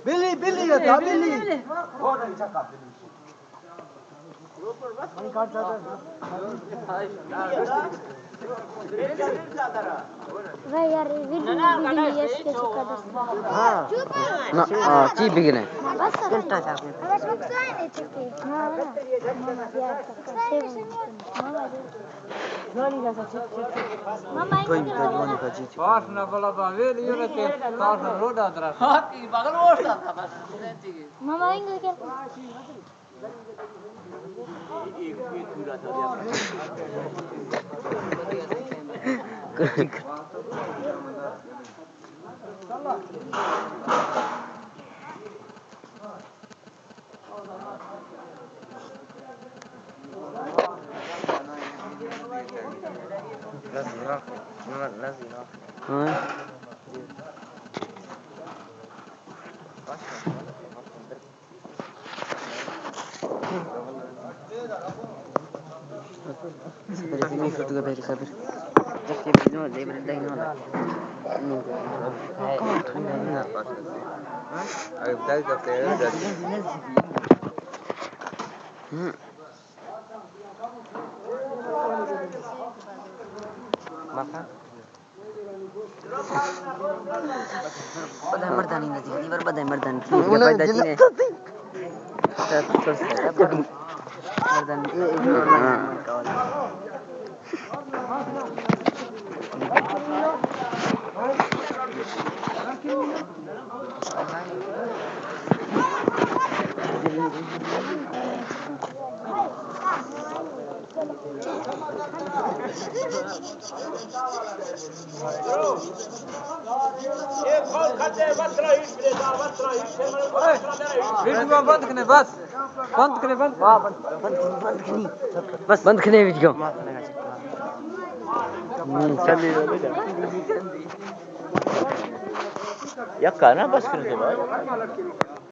بلی، بلی، ادا بلی۔ وای یار، ویڈیو، ویڈیو یش کے چکا دست۔ ہاں۔ نہ، آ، چی بگنے؟ بس۔ گھنٹہ جا کے۔ ہاں۔ پاس نہ بلا با ویل یو رتے، پاس نہ روڈا درا۔ ہاں، کی بغل ووٹ دا بس۔ ماما اینگو کیا؟ ہاں۔ بدای مردانی نزدیک، دیوار بدای مردانی. مردانی. ویڈیو بند کنے، بس. بند کنے، بند. بند کنے، بند کنے. بس. بند کنے ویڈیو. یک کار نا، بس کنے تو بھائی.